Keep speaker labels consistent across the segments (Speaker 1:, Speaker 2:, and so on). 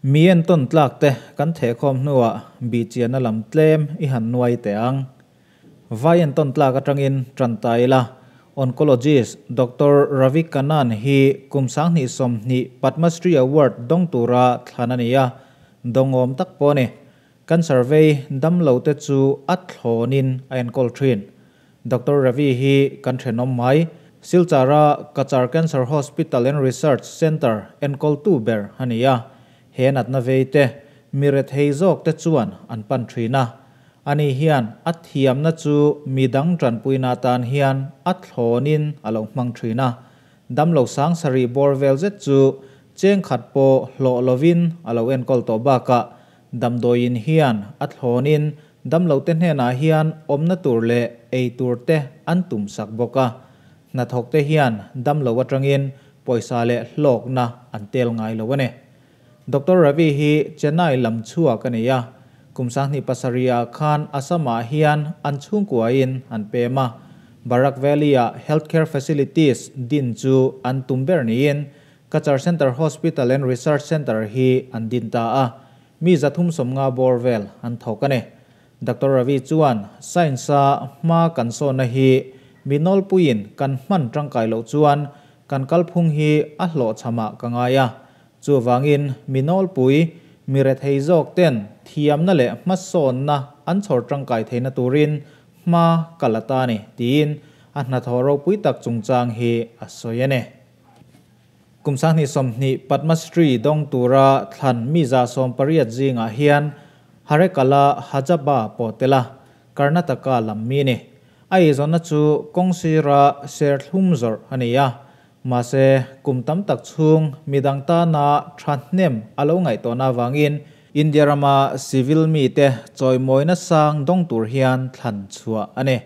Speaker 1: Mi entawn tlak te kan thehkhawm hnuah bihchianna lam tlem i han nuai teh ang. Vai entawn tlak atangin tan ta ila, Oncologist Doctor Ravi Kannan hi kum 2020 Padma Shri Award dawng tura thlan a ni a, dawngawm tak pawh a ni. Cancer vei damlo te chu a thlawnin a enkawl thin. Doctor Ravi hi kan thenawm mai. Silchara Cachar Cancer Hospital and Research Centre enkawltu ber a ni a, he natna vei te mi rethei zawk te chuan an pan thin a. Ani hian a thiamna chu mi dang tanpuina atan hian a thlawnin a lo hmang thin a. Damlo 7000 bawr vel zet chu cheng khat pawh hlawh lovin a lo enkawl tawh bakah damdawiin hian a thlawnin damlo te hnenah hian awmna tur leh ei tur te an tumsak bawk a. Hnathawk te hian damlo atangin pawisa leh hlawkna an tel ngai lo a ni. Doctor Ravi hi Chennai lam chhuak a ni a, kum 2007 ah khan Assam-ah hian an chhungkuain an pem a. Barak Valley-ah healthcare facilities din chu an tum ber niin Cachar Centre Hospital and Research Centre hi an din ta a, mi 350 bawr vel an thawk a ni. Doctor Ravi chuan Science-a hma kan sawnna hi mi nawlpuiin kan hman tangkai loh chuan kan kalphung hi a hlawhchhamah ka ngai a. Chuvangin mi nawlpui, mi rethei zawk ten thiamna leh hmasawnna an chhawr tangkai theihna turin hma ka la ta a ni, tiin a hnathawh ropui tak chungchang hi a sawi a ni. Kum 2020 Padma Shri dawng tura thlan mi 180 zingah hian Harekala Hajabba pawh tel a, Karnataka lam mi a ni. A eizawnna chu kawngsira serthlum zawrh a ni a, mahse kum tam tak chhung midang tana thahnem a lo ngaihtuahna avangin India rama civil mite chawimawina sang dawng tur hian thlan chhuah a ni.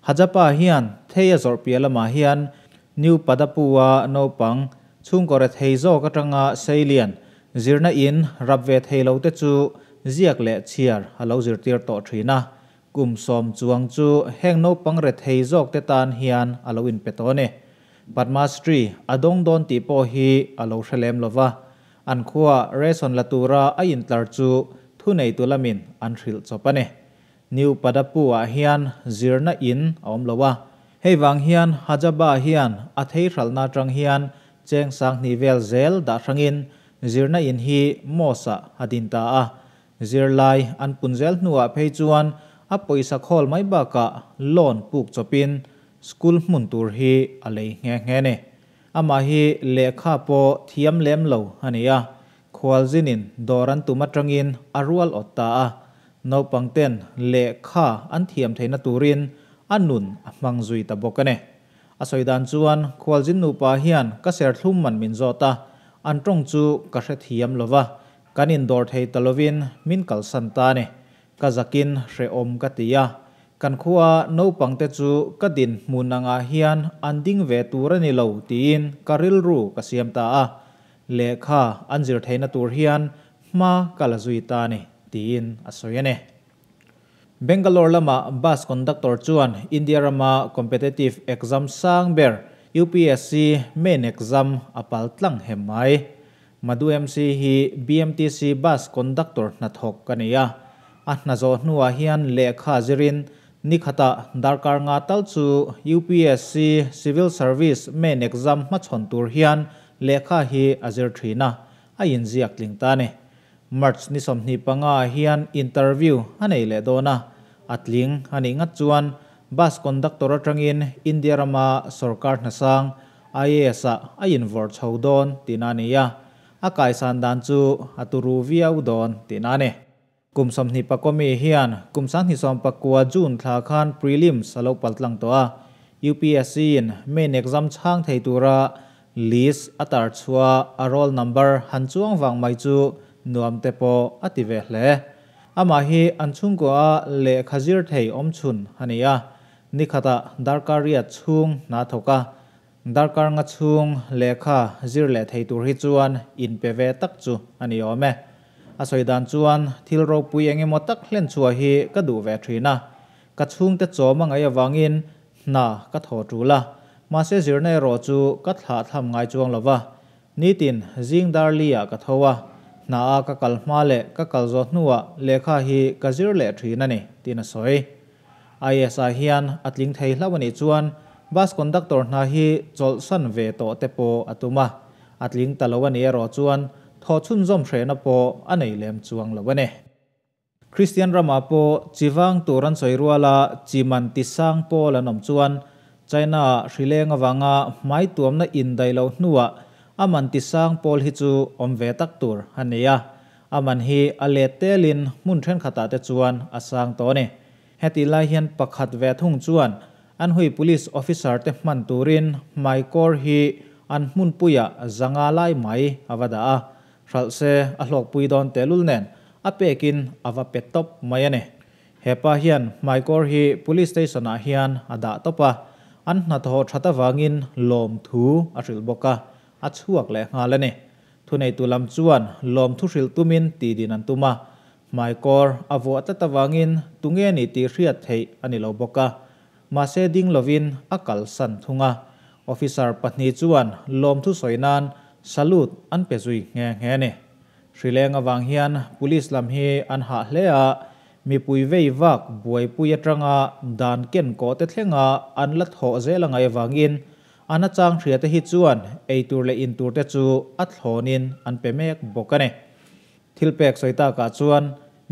Speaker 1: Hajabba hian thei a zawrh piah lamah hian New Padapua naupang chhungkaw rethei zawk atanga Seilian zirna in rap ve thei lo te chu ziak leh chhiar a lo zirtir tawh thin a, kum 10 chuang chu heng naupang rethei zawk te tan hian a lo inpe tawh a ni. Padma Shri a dawng dawn tih pawh hi a lo hre lem lova, an khua ration la tura a intlar chu thuneitu lamin an hrilh chawp a ni. New Padapua hian zirna in a awm lo a, hei vang hian Hajabba hian a thei hralhna atang hian cheng 2000 vel zel dah hrangin zirna in hi Mos-ah a din ta a. Zirlai an pun zel hnuah phei chuan a pawisa khawl mai bakah loan puk chawpin school hmun tur hi a lei nghe nghe ni. Amah hi lehkha pawh thiam lem lo a ni a, khualzinin dawr an tum atangin a rual awt ta a. Naupang ten lehkha an thiam theihna turin a nun a hmang zui ta bawk a ni. A sawi dan chuan khualzin nupa hian ka serthlum man min zawt a, an tawng chu ka hre thiam lova, kan indawr thei ta lovin min kalsan ta a ni. Ka zakin hrehawm ka ti a, kan khua naupang te chu ka din hmun angah hian an ding ve tur a ni lo tiin ka rilru ka siam ta a, lehkha an zir theihna tur hian hma ka la zui ta a ni tiin a sawi a ni. Bangalore lama bus conductor chuan India rama competitive exam sang ber UPSC main exam a pal tlang hem mai. Madhu MC hi BMTC bus conductor hnathawk a ni a, a hna zawh hnuah hian lehkha zirin nikhata darkar nga tal chu UPSC civil service main exam hmachhawn tur hian lehkha hi a zir thin a, a inziak tling ta a ni. March ni 25 hian interview a nei leh dawn a, a tling a nih ngat chuan bus conductor atangin India rama sarkar hnasang IAS ah a invawrh chho dawn tihna a ni a, a kaisan dan chu a turu viau dawn tihna a ni. Kum 24 mi hian kum 2019 June thla khan prelims a lo paltlang tawh a, UPSC in main exam chhang thei tura list a tar chhuah a roll number han chuang vang mai chu nuam te pawh a ti ve hle. Amah hi an chhungkaw a lehkha zir thei awm chhun a ni a, nikhata darkar riat chhung hna thawk a, darkar nga chhung lehkha zir leh thei tur hi chuan inpe ve tak chu a ni awm e. A sawi dan chuan thil ropui engemaw tak hlen chhuah hi ka duh ve thin a, ka chhungte chawm a ngaih avangin hna ka thaw tul a, mahse zirna erawh chu ka thlah tham ngai chuang lova. Nitin zing dar li ah ka tho a, Hna a ka kal hma leh ka kal zawh hnuah lehkha hi ka zir leh thin a ni, tiin a sawi. IAS ah hian a tling thei hlauh a nih chuan bus conductor hna hi chawlhsan ve tawh te pawh a tum a, a tling ta lo a nih erawh chuan thawh chhunzawm hrehna pawh a nei lem chuang lo a ni. Kristian ramah pawh chi vang tur an sawi ruala chi man ti sang pawl an awm chuan China-ah hrileng avanga hmai tuamna indaih loh hnuah a man ti sang pawl hi chu awm ve tak tur a ni a, a man hi a let telin hmun thenkhatah te chuan a sang tawh a ni. Hetih lai hian pakhat ve thung chuan Anhui Police Officer te hman turin hmaikawr hi an hmunpuiah zanga lai mai a va dah a, hralh se a hlawkpui dawn tehlul nen a pekin a va pe tawp mai a ni. He pa hian hmaikawr hi Police Station ah hian a dah tawp a, an hnathawh that avangin lawmthu a hrilh bawk a, a chhuak leh nghal a ni. Thuneitu lam chuan lawmthu hrilh tumin tihdin an tum a, hmaikawr a vuah tlat avangin tunge ni tih hriat theih a ni lo bawk a, mahse ding lovin a kalsan thung a. Officer pahnih chuan lawmthu sawi nan salute an pe zui nghe nghe a ni. Hrileng avang hian Police lam hi an hah hle a, mipui vei vak buaipui atanga dan ken kawh te thlenga an la thawh zel a ngaih avangin a nachang hria te hi chuan eitur leh intur te chu a thlawnin an pe mek bawk a ni. Thil pek sawi takah chuan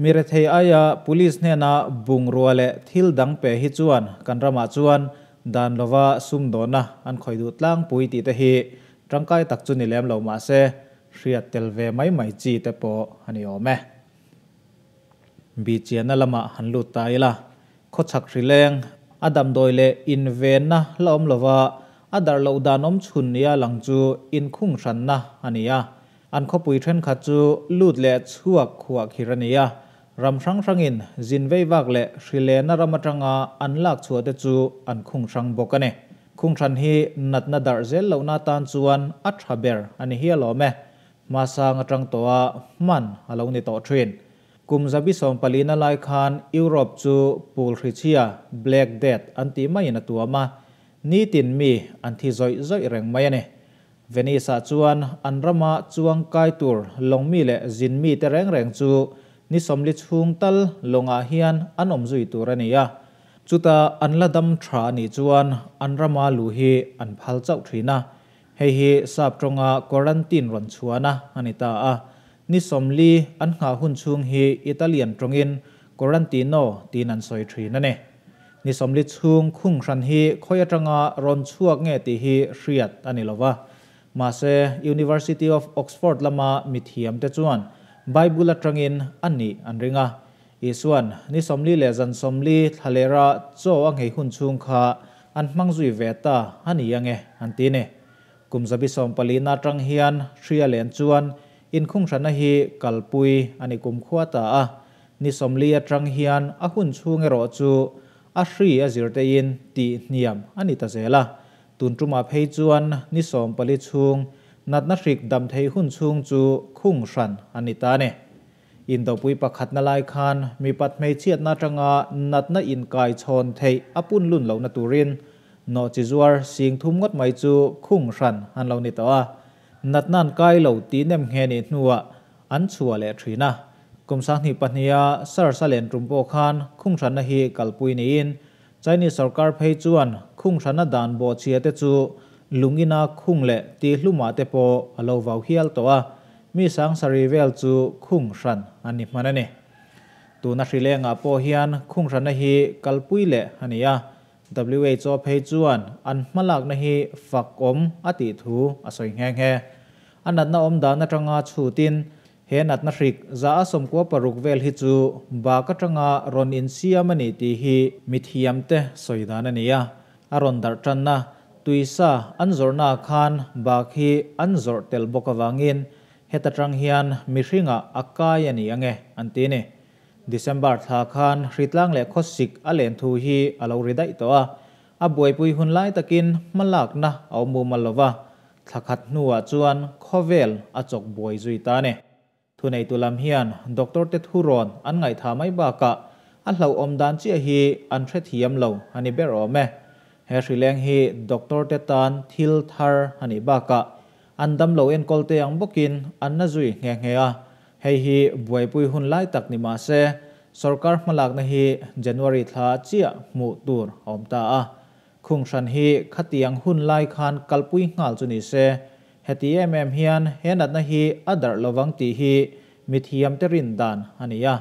Speaker 1: mi rethei aia Police hnena bungrua leh thil dang pe hi chuan kan ramah chuan dan lova sumdawnna an khawih duh tlangpui tih te hi tangkai tak chu ni lem lo mahse Hriat tel ve mai mai chi te pawh a ni awm e. Bihchianna lamah han lut ta ila, khawchhak hrileng, a damdawi leh invenna la awm lova a darh loh dan awm chhun nia lang chu inkhung hranna a ni a. An khawpui thenkhat chu lut leh chhuak khuah khir a ni a, ram hrang hrangin zin veivak leh hrilena ram atanga an lak chhuah te chu an khung hrang bawk a ni. Khunghran hi natna darh zel lohna atan chuan a tha ber a ni hial awm e. Hmasang atang tawha hman a lo ni tawh thin. Kum zabi sawmpalina lai khan Europe chu pul hrichhia, Black Death, an tih maiin a tuam a, nitin mi an thi zawih zawih reng mai a ni. Venice-ah chuan an rama chuang kai tur lawng mi leh zin mite reng reng chu ni sawmli chhung tal lawngah hian an awm zui tur a ni a. Chuta an la dam tha a nih chuan an rama lu hi an phal chauh thin a, hei hi sap tawnga quarantine rawn chhuahna a ni ta a. Ni 40 an nghah hun chhung hi Italian tawngin quarantino tiin an sawi thin a ni. Ni 40 chhung khung hran hi khawi atanga rawn chhuak nge tih hi hriat a ni lo va. Mahse, University of Oxford lama mithiam te chuan Bible atangin a nih an ring a. Isuan ni 40 leh zan 40 thlalera chaw a nghei hun chhung kha an hmang zui ve ta a ni ang e, an ti ni. Kum zabi sawmpalina atang hian hria len chuan inkhunghrana hi kalpui a ni kumkhua ta a. Ni 40 atang hian a hun chhung erawh chu a hri a zirtein tih hniam a ni ta zel a. Tun tumah phei chuan ni 14 chhung natna hrik dam thei hun chhung chu khunghran a ni ta a ni. Indopui pakhatna lai khan mipat hmeichhiatna atanga natna inkai chhawn theih a pun lun lohna turin nawh chi zuar sing thum ngawt mai chu khung hran an lo ni tawh a. Natna an kai lo tih nem nghe nih hnuah an chhuah leh thin a. Kum sanghnih pahniha SARS a len tum pawh khan khung hranna hi kalpui niin Chinese sorkar phei chuan khung hranna dan bawhchhia te chu lungina khung leh tihhlumah te pawh a lo vau hial tawh a. Mi sang sarih vel chu khung hran an ni hman a ni. Tuna hrilengah pawh hian khung hranna hi kalpui leh a ni a, WHO phei chuan an hmalakna hi fak awm a tih thu a sawi nghe nghe. A natna awm dan atanga chhutin he natna hrik za a 96 vel hi chu bak atanga rawn insiam a ni tih hi mithiamte sawi dan a ni a. A rawn darh tanna tuisa an zawrhna khan bak hi an zawrh tel bawk avangin heta tang hian mihringah a kai a ni ang e, an ti ni. December thla khan hritlang leh khawsik a len thu hi a lo ri daih tawh a, a buaipui hun lai takin hmalakna a awm mumal lova, thla khat hnuah chuan khawvel a chawk buai zui ta a ni. Thuneitu lam hian doctor te thurawn an ngaihtha mai bakah a hlauhawm dan chiah hi an hrethiam lo a ni ber awm e. He hrileng hi doctor te tan thil thar a nih bakah an damlo enkawl te ang bawkin an na zui nghe nghe a. Hei hi buaipui hun lai tak ni mah se, sorkar hmalakna hi January thla chiah hmuh tur a awm ta a. Khung hran hi khatiang hun lai khan kalpui nghal chu ni se, heti em em hian he natna hi a darh lovang tih hi mithiamte rin dan a ni a.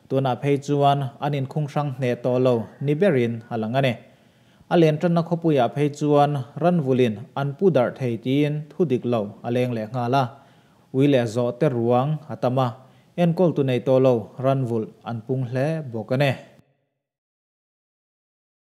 Speaker 1: Tunah phei chuan an inkhung hrang hneh tawh lo ni berin a lang a ni. A len tanna khawpuiah phei chuan ranvulhin an pu darh thei tiin thu dik lo a leng leh nghal a. Ui leh zawhte ruang a tam a, enkawltu nei tawh lo ranvulh an pung hle bawk a ni.